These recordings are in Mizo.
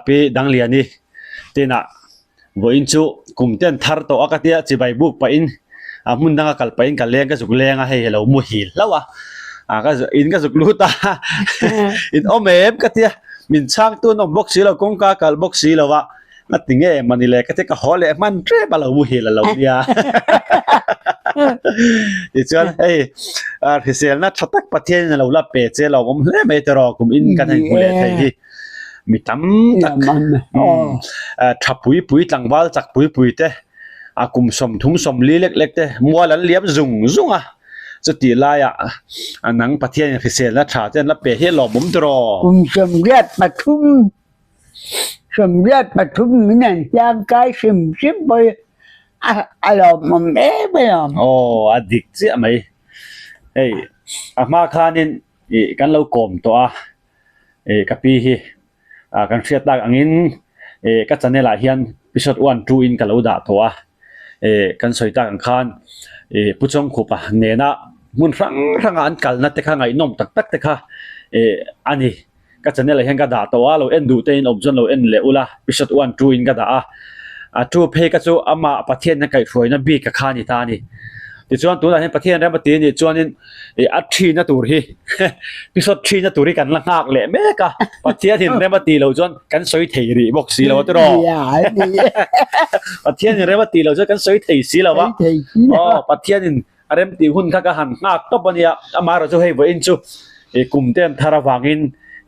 Pi Dangliani tinah vawiin chu kum ten thar tawh a ka tia chibai buk pahin a hmun danga kal pahin ka leng ka zuk leng a hei alo muhil hlauh a ah ka in ka zuk lut a in awm em ka tia min chhang tu an awm bawk si lo kawngka kal bawk si lo a a ti nge mawni le ka tia ka haw leh hman tep a lo muhil a lo nia tichuan hei hriselna tha tak Pathian in a lo la pe che lo awm hle mai tiraw kum in kan han hmu leh thei hi. Mi tam tak tha pui pui tlangval chak pui pui te a kum sawmthum sawmli lek lek te mual an liam zung zung a chutih laiah a nang Pathian in hriselna tha te an la pe hi a lawmawm tiraw. Kum 83 83 min an hliam kai hrim hrim pawh hi a lawmawm em alawm. Aw a dik chiah mai hei a hma khanin ih kan lo kawm tawh a. eh ka pi hi ah kan hriat tak angin eh ka channel ah hian episode one two in ka lo dah tawh a eh kan sawi tak ang khan eh Pu Chawngkhupa nena hmun hrang hranga an kalna te kha ngaihnawm tak tak te kha eh a ni ka channel ah hian ka dah tawh a lo en duh te in awm chuan lo en leh ula episode one two in ka dah a a two phei kha chu amah Pathian a kaihhruaina bik a kha a ni ta a ni tichuan tunah hian Pathian rem a ti a nih chuanin ih a thina tur hi episode thina tur hi kan la nghak leh mek a Pathian in rem a tih loh chuan kan sawi thei rih bawk si lo a tiraw Pathian in rem a tih loh chuan kan sawi thei si lo a aw Pathian in a rem tih hun kha ka han nghak tawp a nia amaherawhchu hei vawiin chu ih kum te an thar avangin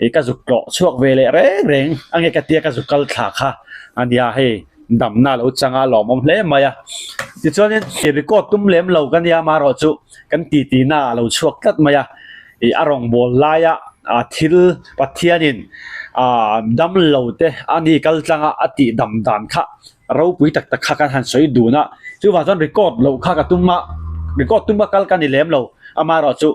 ih ka zuk tlawh chhuak ve leh reng reng a nge ka tia ka zuk kal thla kha a nia hei. Damna lo chang a lawmawm hle mai a. Tichuanin i record tum lem lo ka nia amaherawhchu kan titi na a lo chhuak tlat mai a. Ih a rawngbâwl laia a thil Pathianin ah dam lo te a ni kal tlanga a tih dam dan kha ropui tak tak kha kan han sawi dun a. Chuvang chuan record loh kha ka tum a, record tum a kal ka ni lem lo amaherawhchu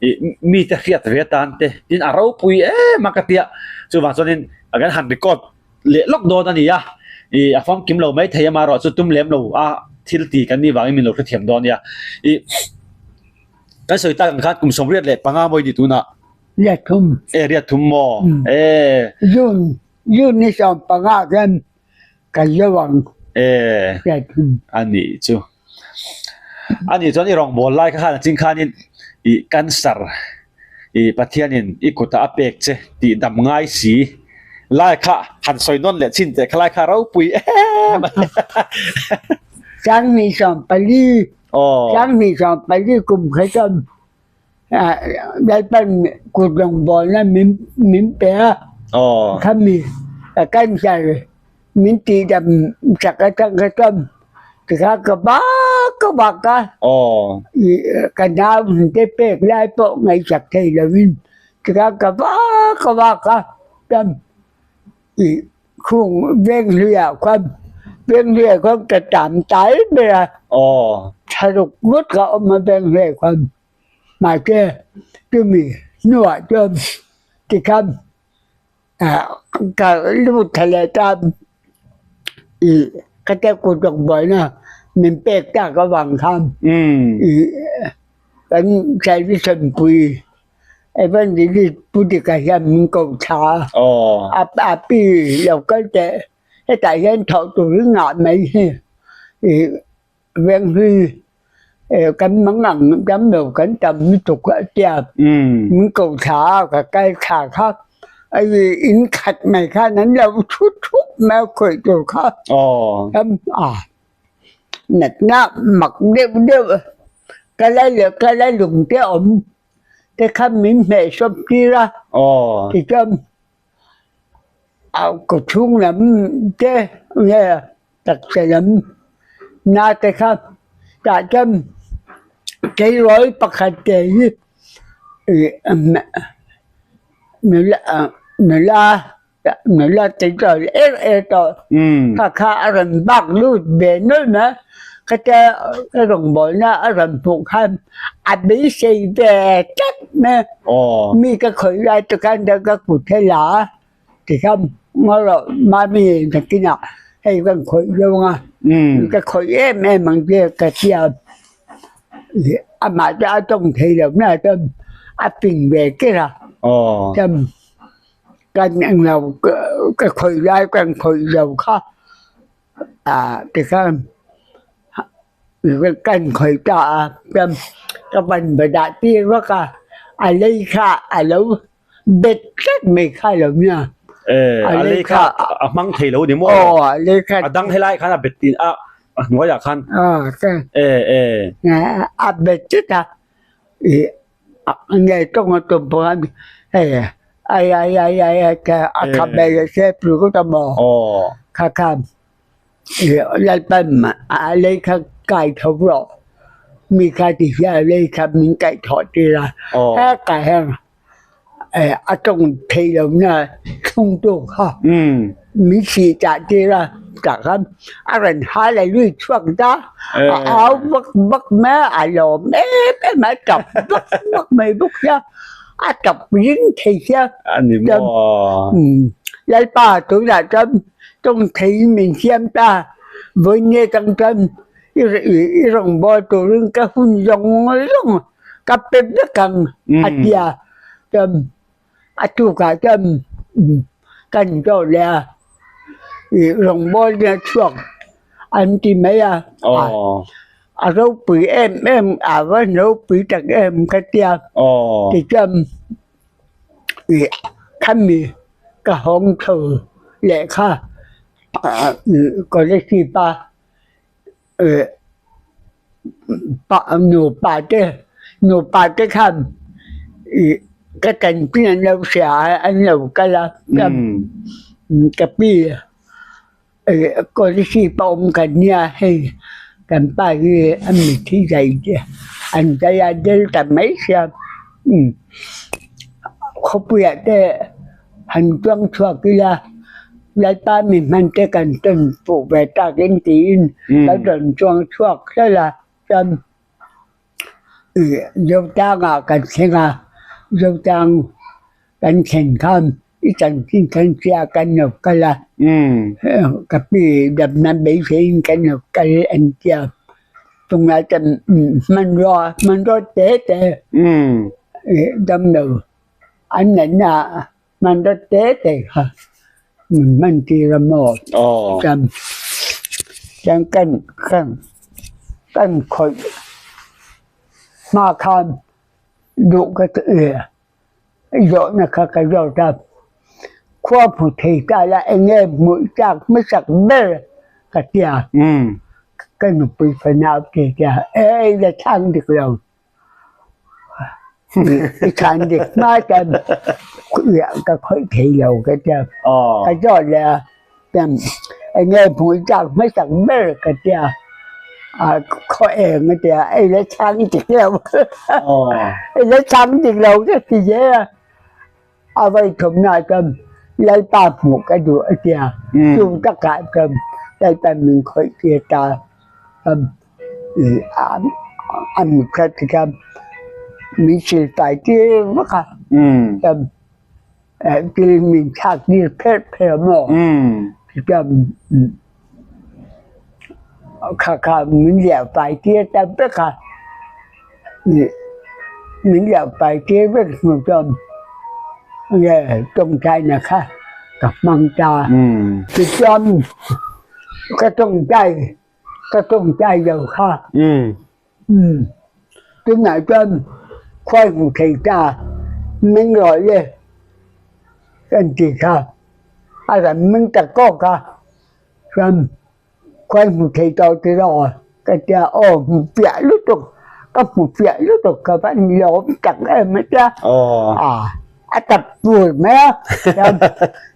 ih mite hriat ve atan te tin a ropui em a ka tia. Chuvang chuanin kan han record leh lawk dawn a ni a, ih a famkim lo mai thei a marawh chu tum lem lo a thil ti kan nih vangin min lo hrethiam dawn a nia. Ih kan sawi tak ang khan kum 75 mawi ni tunah. Riat thum. E riat thum maw? E. June June ni 15 khan kan zo ang. E. Riat thum. A nih chu. A nih chuan i rawngbâwl lai kha khan a ching khanin ih cancer ih Pathianin i kutah a pek che tih dam ngai si lai kha han sawi nawn leh chin teh kha lai kha ropui em a. 2014 2014 kum kha chuan Lalpan kut rawngbâwlna min pe a, khami cancer min tihdam chak atang kha chuan tikha ka vak ka vak a, ka nau te pek lai pawh ngaihsak thei lovin tikha ka vak ka vak a chuan ih khung Venghluiah khuan Venghluiah khuan ka tam tai ber a, thlaruk ngawt ka awm a Venghluiah khuan. Mahse chumi hnuah chuan tikhan ka lut thla leh ta ih ka te kut rawng buaina min pek tak avang khan ih kan television pui Evangelist Pu Dika hian min ko thla a, a pi lo kal teh hetah hian thawh turin ngah mai hi ih. Venghlui kan mang ang dam lo kan tam lutuk a tia min ko thla a ka kal thla kha a in khat mai khan an lo thut thup mai a khawih tur kha a natna mak deuh deuh ka la leh ka la lung te awm te kha min hmeh sawp tir a tichuan a kaw chhung lam te nge Taksa lam na te kha tah chuan tleirawl pakhat te hi nula nula nula tleirawl er er tawh kha kha a rawn bak lut ve nawlh mai a khatia ka rawngbawlna a rawn hmuh khan a beisei ve tlat mai a mi ka khawih lai te khan ka kut hi la a. Tikhan ngaw mami nakinah hei kan khawih zawng a, ka khawih em em ang che ka tia amah chu a tawng thei lo na chuan a ping ve ker a, chuan kan englo Ka khawih lai kan khawih lo kha tikhan kan khawih ta a ka van va dah tir vak a, a lei kha a lo bet tlat mai kha lo nia. A lei kha a hmang thei lo ni maw? Aw a lei kha. A dang helai khan a bet tin a a hnuaiah khan. A bet tlat a. Nge tawng a tum pawh a hei ai ai ai ai ai ka a khap ve leh se pui ngawt a maw kha kha Lalpan a lei kha kai tho rawh mi kha ti hian a lei kha min kaih thawh tir a hekah hian a tawng theih lohna thlungtu kha min sih tah tir a tah khan a rawn hal a lui chhuak ta a au vak vak mai a a lawm em em a tap vak vak mai bawk sia a tap ring thei sia Lalpa tunah chuan tawng theiin min siam ta vawiin atang chuan i rawngbâwl turin ka hun zawng zawng ka pe vek ang a ti a chuan a tukah chuan kan zawh leh a ih rawngbâwl nia chhuak an ti mai a a ropui em em a va ropui tak em ka ti a tichuan ih khami ka hawng chho leh kha college pa. Nupa te nupa te khan ih ka tanpui an lo hria a an lo kal a ka pi ih policy pawh awm khat nia hei kan pa hi a mitthi zai te an zai a del ta mai sia khawpuiah te. Han chuang chhuak ila Lalpa mi hman te kan tawn fuh ve tak in tiin kan rawn chuang chhuak hlel a, chuan ih Zotangah kan thleng a, Zotang kan thlen khan i chanchin khan hria kan lo kal a, ka pi damna beiseiin kan lo kal an tia, tunglai chuan hmanrua hmanrua te te ih damlo. An natna hman rawt te te kha min hman tir a maw? Chuan chuan kan kan kan khawih hma khan duh ka ti zawhna kha ka zawt a, khua hmu thei ta la eng nge hmuh chak hmasak ber ka ti a, ka nupui fanau te tia e la chhang dik lo. I chhan dik hma chuan ka khawih thei lo ka tia. Ka zawt leh a, chuan eng nge hmuh chak hmasak ber ka tia. Khaw eng a tia, ei la chhang dik lo. Ei la chhang dik lo ka ti zel a. A vawi thumnaah chuan Lalpa hmuh ka duh a tia, chu takah chuan Lalpa min khawih tir ta a mit kha ti khan min silfai tir vak a, chuan thil min thlak tir pherh pherh a maw tichuan kha kha min liah fai tir ta vek a. Min loh pai tir vek hnu chuan nge tawngtaina kha ka hmang ta. Tichuan ka tawngtai ka tawngtai lo kha tunah chuan khuai hmu thei ta min rawh le kan ti kha a rawn meng ta kawk a chuan. Khuai hmu thei tawh ti rawh ka tia aw hmu fiah lutuk ka hmu fiah lutuk ka va lawm tak em a tia a tap tur mai a chuan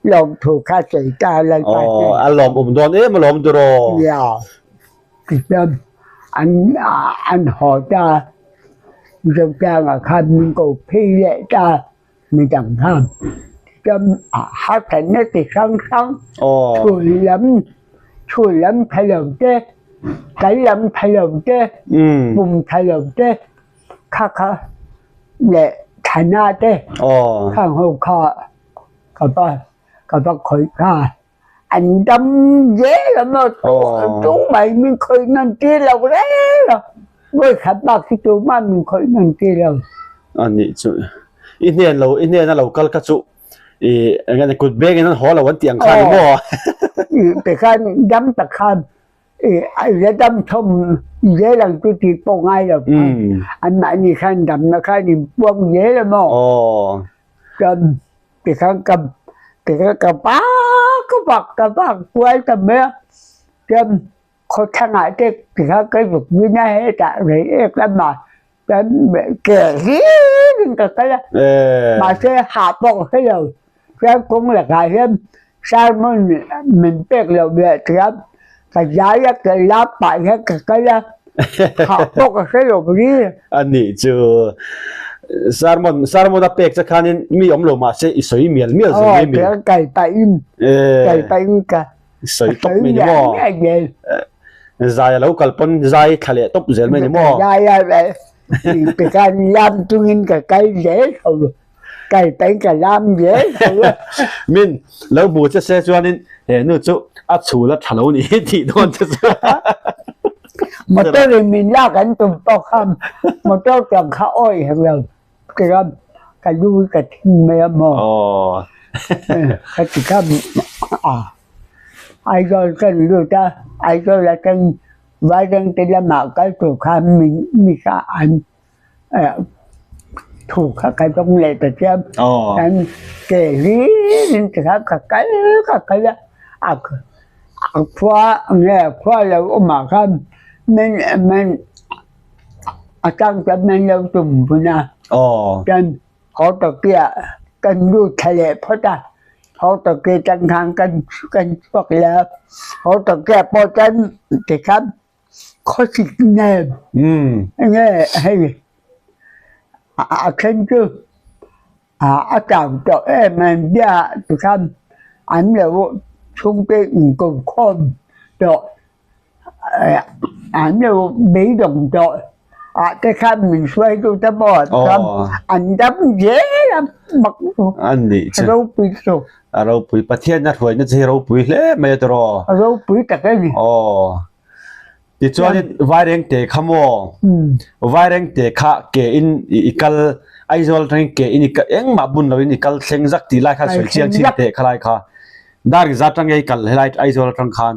lawm thu kha sawi ta Lalpa chuan a lawm awm dawn em a lawm tur aw ya tichuan an an haw ta Zotanga khan min ko phei leh ta. Mi dang khan tichuan harsatna chi hrang hrang chhun lam chhun lam tha lo te kal lam tha lo te pum tha lo te kha kha leh thana te khang ho kha ka va ka va khawih kha an dam zel a maw tu mai min khawih nawn tir lo reng a vawi khat bak hi tu mah min khawih nawn tir lo. A nih chu i hnen lo i hnena lo kal kha chu. I engane kut bengin an haw lo an tih ang kha ni maw? Tikhan dam tak khan i la dam thawm zel ang chu tih pawh ngai lo khan anmahni khan damna khan in puang zel a maw? Chuan tikhan ka tikhan ka vak vak ka vak kual ta mai a, chuan Khawthlang ah te tikha ka zuk zin a hetah rei ek lamah kan ke hlir in ka kal a mahse hah pawh ka hre lo chuan kawng lakah hian sermon min pek loh leh tihian ka zai a ka lap pah hian ka kal a hah pawh ka hre lo ri. A nih chu sermon sermon a pek che khanin mi awm lo mahse i sawi mial mial zel mai mi. Aw kal pahin kal pahin ka Sawi tawp mai ni maw? Zai a lo kal pawn zai thla leh tawp zel mai ni maw? Zai a tikhan lam chungin ka kal zel tho kal pahin ka lam zel tho a. Min lo hmu che se chuanin he nu chu a chhul a tha lo ni tih dawn che chu. Motor in min lak an tum pawh kha motor chuang kha awih hek lo tikhan ka lu ka thin mai a maw? Ka ti kha a. Aizawl kan lut a, Aizawl atang Vairengte lamah kal tur khan min mi kha an thu kha ka dawng leh ta chiam. Kan ke hlirin ti khan ka kal ka kal a, a khua nge khua lo awmah khan min min a tang chuan min lo tum vun a. Chuan Haw tawkpiah kan lut thla leh phawt a, haw tawkpi atang khan kan kan chhuak leh a, haw tawkpiah pawh chuan tikhan khawsik nen enge hei a then chu a chau tawh em em bia tikhan an lo chhungte inkokhawm tawh. An lo beidawng tawh ah te khan min hruaitu te pawh an dam an dam zel a mak a ropui chu. A ropui Pathian a hruaina chu hi ropui hle mai a tiraw. A ropui tak a ni. Aw tichuanin Vairengte kha maw Vairengte kha ke in i kal Aizawl atangin ke in i kal engmah bun loin i kal thleng zak tih lai kha sawi chiang chin teh kha lai kha dar zat atang nge i kal helai Aizawl atang khan.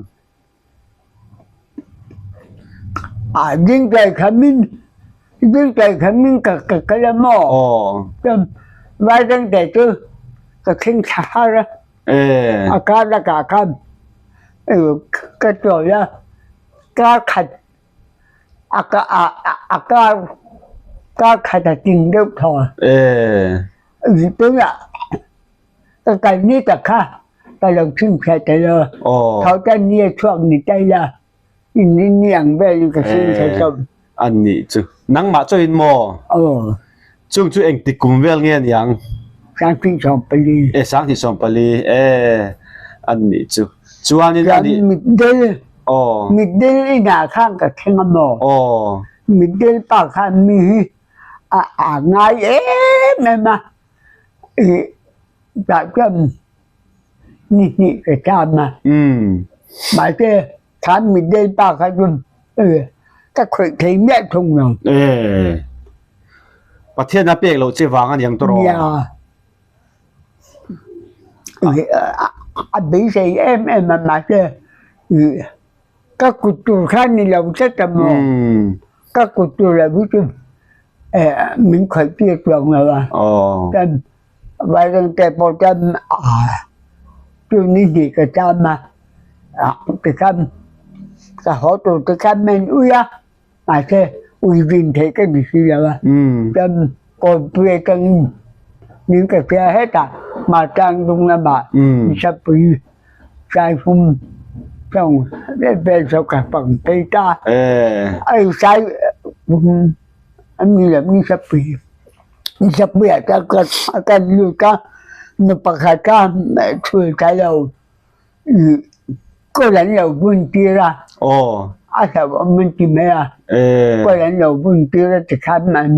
Ah dingkai khamin dingkai khamin ka ka kal a maw chuan vairengte chu ka thleng thla har a a kar lakah khan ka chawl a kar khat a a kar kar khat a ting deuh thaw tunah Ka kal ni tak kha ka lo chhunchhiah ta lo. Thawhtan ni a chhuak ni ta ila in rin ni ang velin ka chhunchhiah tawp. An nih chu. Nangmah chauhin maw? Aw. Chung chu engtik kum vel nge aniang? 2014. E 2014 e an nih chu. Chuanin a nih. Mitdel. Aw. Mitdel inah khan ka thleng a maw? Aw. Mitdel pa khan mi hi a ngai em em a. Tah chuan ni hnih ka cham a, mahse khan mitdel pa kha chu ka khawih thei miah thung lo. Pathian a pek loh che vang a niang tawh. Nia, a beisei em em a mahse Ka kut tur kha ni lo tlat a maw? Ka kut tur lo hi chu min khawih tir chuang lo a. Chuan Vairengte pawh chuan chu ni hnih ka cham a, tikhan ka haw tur te khan min ui a, mahse ui vin theih ka ni si lo a. Chuan Kawnpui atangin min ka hria hetah Matlang dung lamah Nisapui Saihum tawng vel chu ka pang phei ta. Ai sai an ni lo ni sapui ni sapui ah chuan ka kan lut a nu pakhat kha chhul ta lo kawl an lo bun tir a a hlauhawm an ti mai a kawl an lo bun tir a tikhan an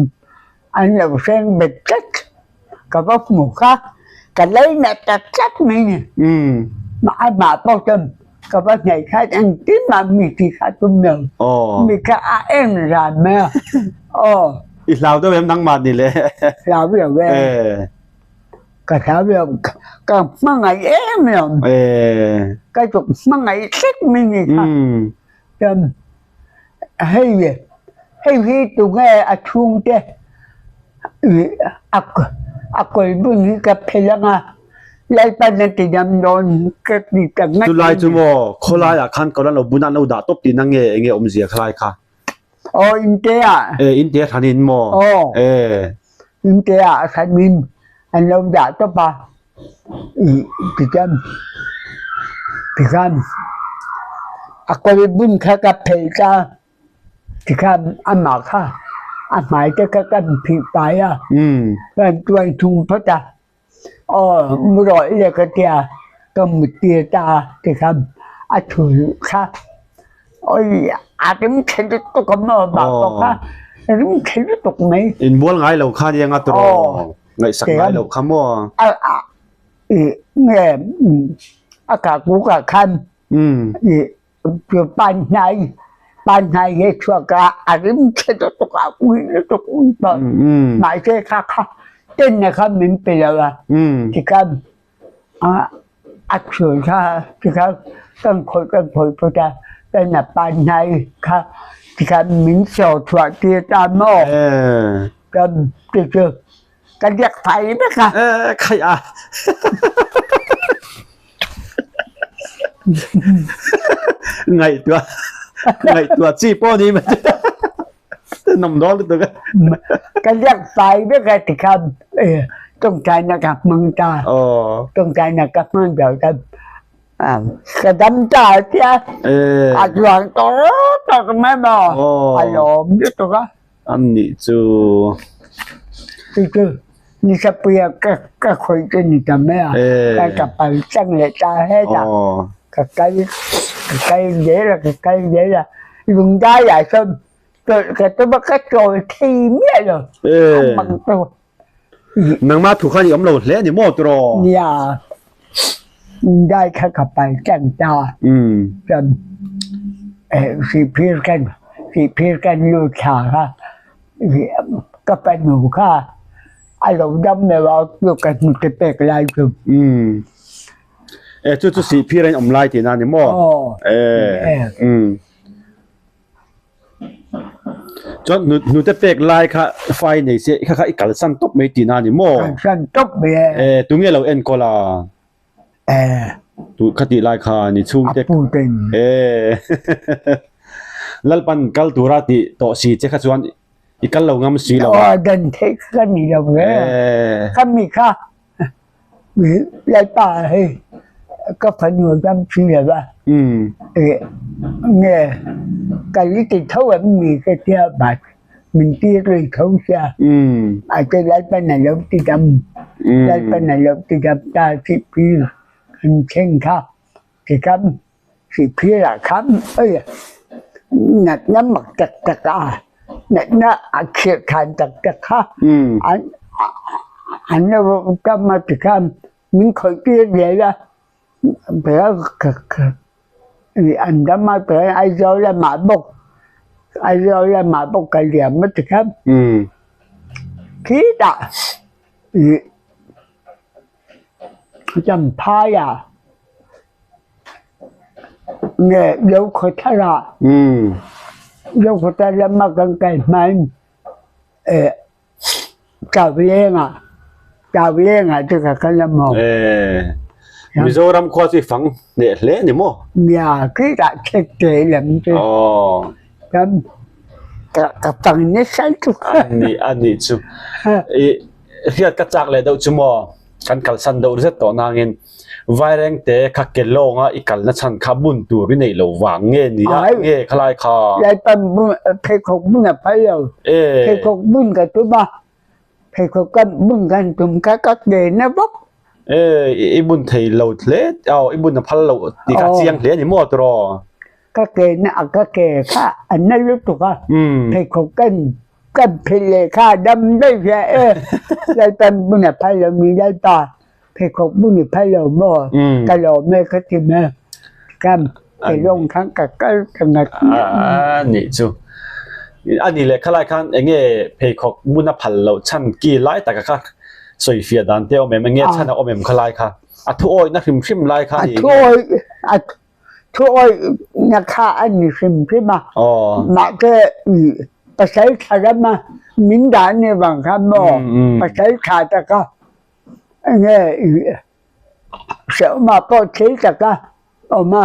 An lo hreng bet tlat, ka va hmu kha, ka lei nat tak tlat mai ni. Amah pawh chuan ka va hnaih khan engtin mah mi tih kha tum lo, mi kha a en ran mai a, aw. I hlau deuh em nangmah ni le? Hlau lo e. Ka hlau lo, ka hmangaih em lo. Ka tluk hmangaih tlat mai ni kha. Chuan hei hei hi tunge a chhungte a a kawi bun hi ka phel ang a, Lalpan a ti dam dawn ka ti tak ngat. Chulai chu maw khawlaiah khan ka lo bun a an lo dah tawp tihna nge enge awmzia khalai kha? Aw inte ah. E inte a thanin maw? Aw. E. Inte ah a thanin an lo dah tawp a. I tikhan tikhan a kawi bun kha ka phelh ta tikhan amah kha a hmai te kha kan phih pai a. Kan tuai thung phawt a. Aw mu rawh le ka tia ka mut tir ta tikhan a thu kha oi a rim thei lutuk a maw mah pawh kha rim thei lutuk mai. Inbual ngai lo kha nia nga tawh ngaihsak ngai lo kha maw? A a i nge a kah kuk ah khan i Panhnai panhnai he chuak a a rim chhe lutuk a ui lutuk ui tawh mahse kha kha ten na kha min pe lo a tikhan a chhun kha tikhan kan khawih kan khawih phawt a ten a panhnai kha tikhan min saw chhuah tir ta maw kan ti chu ka biak fai vek a. Khaih a. Ngaihtuah ngaihtuah chi pawh ni mai nawm dawn lutuk a. Ka biak fai vek a tikhan tawngtaina ka hmang ta. Tawngtaina ka hmang zo ta. Ka dam ta tia a chuang tawk tawk mai maw a lawm lutuk a. An nih chu. Chu chu Nisapuia ka ka khawih chu ni ta mai a, ka ka pal chang leh ta het a, ka kal ka kal zel a ka kal zel a, lungdaiah sawn chawlh ka tum a ka chawl thei miah lo, a mang tawh. Nangmah thu khan i awm lo hle a ni maw tiraw? Nia, lungdai kha ka pal chang ta, chuan sihphir kan sihphir kan lut thla kha ka fanu kha a lo dam lo a chu ka hnute pek lai chu. E chu chu sihphir a in awm lai tihna a ni maw? E. Chuan hnute pek lai kha fai nei se kha kha i kalsan tawp mai tihna a ni maw? Kalsan tawp mai e. E tunge lo enkawl a? E. Tu kha tih lai khan i chhungte. A pu ten. E. Lalpan kal tura tih tawh si che kha chuan i kal lo ngam si lo a. Aw dan theih kha ka ni lo ve. E. Kha mi kha Lalpa hei ka fanu dam si lo va. E nge kal i ti tho em mi ka tia bat min tir lui tho sia. Mahse Lalpan a lo ti dam Lalpan a lo ti dam ta sihphir kan thleng kha tikam sihphirah khan oi natna mak tak tak a natna a khirh than tak tak kha an an lo tam a tikhan min khawih tir zel a an dam a tikhan Aizawl lamah bawk Aizawl lamah bawk ka liam a tikhan khitah ih Champhai ah nge Zokhawthar ah Zokhawthar lama kan kal hmain eh Chauhleng ah Chauhleng ah te ka kal a maw? Eh Mizoram khua chu i fang hneh hle a ni maw? Nia khitah thek te lam chu kan ka fang nasa lutuk. A nih a nih chu i hriat ka chak leh deuh chu maw kan kalsan deuh zet tawh nangin Vairengte kha ke lawnga i kalna chhan kha bun tur i neih loh vang nge ni a nge khalai kha? Lalpan bun pheikhawk bun a phal lo. Pheikhawk bun ka tum a, pheikhawk ka bun kan tum kha ka ke na vak. E i bun thei lo hle aw i bun a phal loh tih kha a chiang hle a ni maw tiraw? Ka ke na ka ke kha a na lutuk a, pheikhawk kan kan phelh leh kha a dam daih hle e. Lalpan bun a phal lo ni Lalpa. Pheikhawk bun i phal lo maw? Ka lawm e ka ti mai. Kam ke lawng khan ka kal ta ngat ngat mai. A nih chu. A nih leh khalai khan eng nge pheikhawk bun a phal loh chhan ki lai taka kha. Sawifiah dan te awm em? Enge chhan a awm em kha lai kha? A thu awihna hrim hrim lai kha a ni. A thu awih, a thu awihna kha a ni hrim hrim a. Mahse pasal tha rama min dah ni vang khan maw pasal tha taka enge hrehawmah pawh thil taka awm a,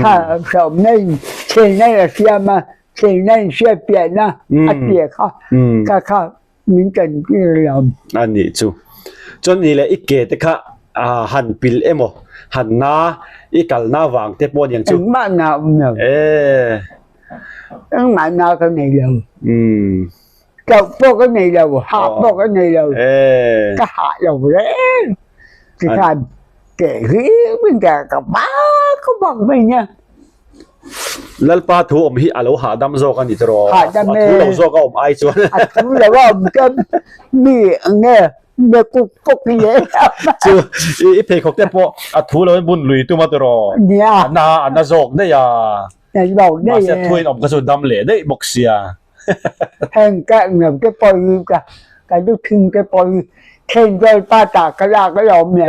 kha hrehawmna in thilna a siam a, thilna in hriatpiahna a tia kha kha kha min tantir lo. A nih chu. Chuan ni leh i ke te kha han pil emaw han na i kalna vang te pawh aniang chu. Engmah na awm lo. Engmah na ka nei lo. Chauh pawh ka nei lo, hah pawh ka nei lo, ka hah lo reng. Tikhan keh hlim in ka ka vak vak mai nia. Lalpa thu awm hi a lo hahdam zawk a ni tiraw? Hahdam e. A thu lo zawk a awm ai chuan. A thu lo a awm chuan mi eng nge me kuk kuk hi e. Chu i pheikhawk te pawh a thu lo in bun lui tum a tiraw? Nia. A na a na zawk daih a. Na zawk daih e. Mahse a thuin awm kha chu dam leh daih bawk sia. Heng ka englo te pawh hi ka ka lu thing te pawh hi Thenzawl pa tah ka lak a lawm le.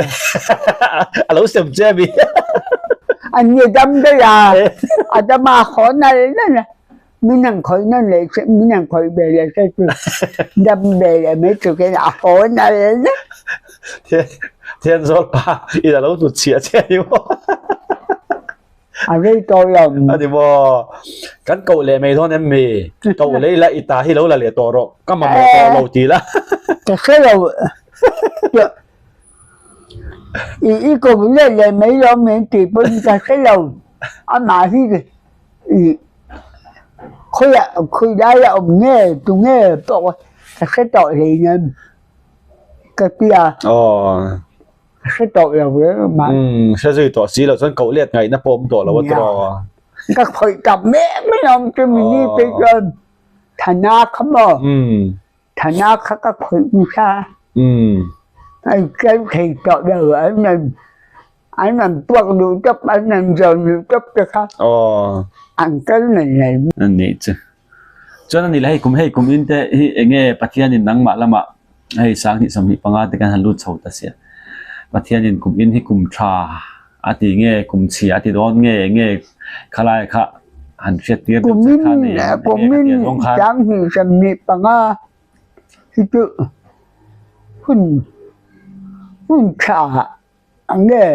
A lo sem che ami. An ni dam daih a, a dam a haw nal nal a, min ang khawih nawn leh che min ang khawih ve leh che chu dam ve leh mai chu khin a haw nal nal. Thenzawl pa in a lo hnut chhiah che a ni maw. A rei tawh lo. A ni maw? Kan koh leh mai dawn em mi? Koh leh ila i ta hi lo la leh tawh rawh. Ka mamawh tawh lo ti la. Ka hre lo. I i koh leh leh mai lo min tih pawn ka hre lo. Amah hi i khawiah khawi laia awm nge tu nge pawh ka hre tawh hleinem ka ti a. Aw. Ka hre tawh lo reng a mah. Umm, hre zui tawh si lo chuan koh let ngaihna pawh awm tawh lo a tiraw. Ka khawih tak mek mai awm chu mini phei chuan Thana kha maw? Umm. Thana kha ka khawih nasa. Umm. An kal thei tawh lo, an rawn an rawn puak duh tawp, an rawn zawn duh tawp te kha. Aw. An kal mai mai. A nih chu. Chuan a ni le hei kum hei kum in te hi enge Pathianin nangmah lamah hei 20 25 te kan han lut chho ta sia. Pathianin kum in hi kum tha a ti nge kum chhia a ti dawn nge enge khalai kha han hriat tir deuh che kha nei em kum in 20 25 hi chu hun hun tha nge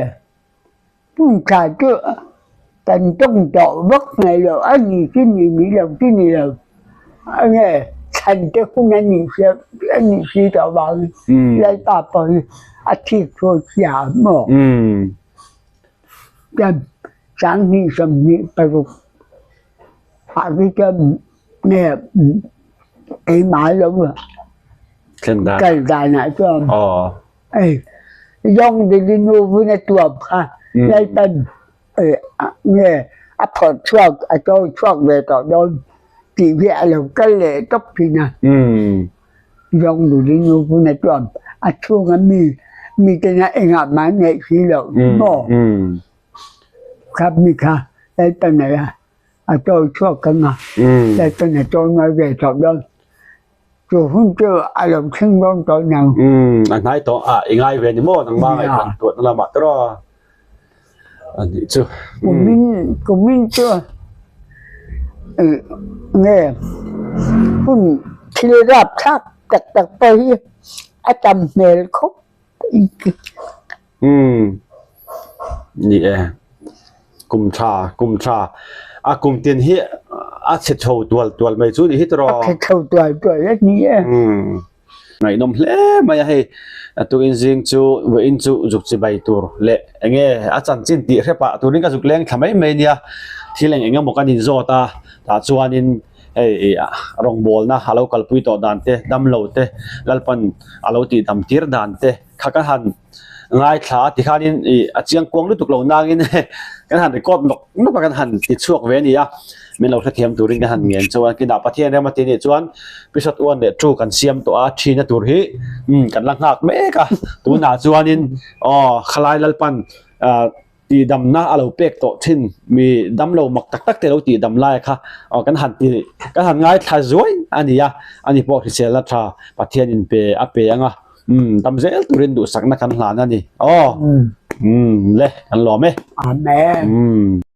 Hmun tha chu kan tawng tawh vak ngai lo, a ni chu ni ni lo chu ni lo. Enge thlan te hun a nih si a nih si tawh vangin Lalpa pawh hi a thik thu a chhia a maw? Chuan 20 26 ah khi chuan nge keimah lo kal danah chuan Ei, zawng dili nu vun a tuam kha Lalpan nge a phawrh chhuak a chawi chhuak ve tawh dawn tih hi a lo kal leh tawp thin a. Zawng dili nu vun a tuam a chhunga mi mitena engah mah an ngaih si loh maw? Kha mi kha Lalpan a chawi chhuak ang a, Lalpan a chawi ngai ve tawh dawn. Chu hun chu a lo thleng dawn tawh nang. Umm, a hnai tawh a, i ngai ve ni maw nangmah ngaihtuah tuahna lamah te rawh a nih chu. Kumin, kumin chu nge hun thil rapthlak tak tak pawh hi a tam hmel khawp. Umm, ni e. Kum tha, kum tha. A kum tin hi a chhe chho tual tual mai chu ni hi tiraw? A chhe chho tual tual a ni e. Umm, ngaihnawm hle mai a hei. Tukin zing chu vawiin chu zuk chi bai tur leh enge a chanchin tih hrep ah turin ka zuk leng thla mai mai nia. Thil eng eng emaw kan inzawt a, tah chuanin hei rawngbawlna a lo kalpui tawh dan te, damlo te, Lalpan a lo tihdam tir dan te kha ka han ngaithla a tikhanin ih a chiang kuang lutuk lo nangin kan han record nawk nawk a kan han ti chhuak ve a ni a min lo hrethiam turin kan han ngen chuan kinah Pathian rem a ti nih chuan pisat uan leh thu kan siam tawh a thina tur hi umm kan la nghak mek a tunah chuanin aw khalai Lalpan ah Tihdamna a lo pek tawh thin mi damlo mak tak tak te lo tihdam lai kha aw kan han ti kan han ngaithla zuai a ni a, ani pawh hriselna tha Pathianin pe a pe ang a. Umm dam zel turin duhsakna kan hlan a ni. Aw. Umm le kan lawm e. Amen. Umm.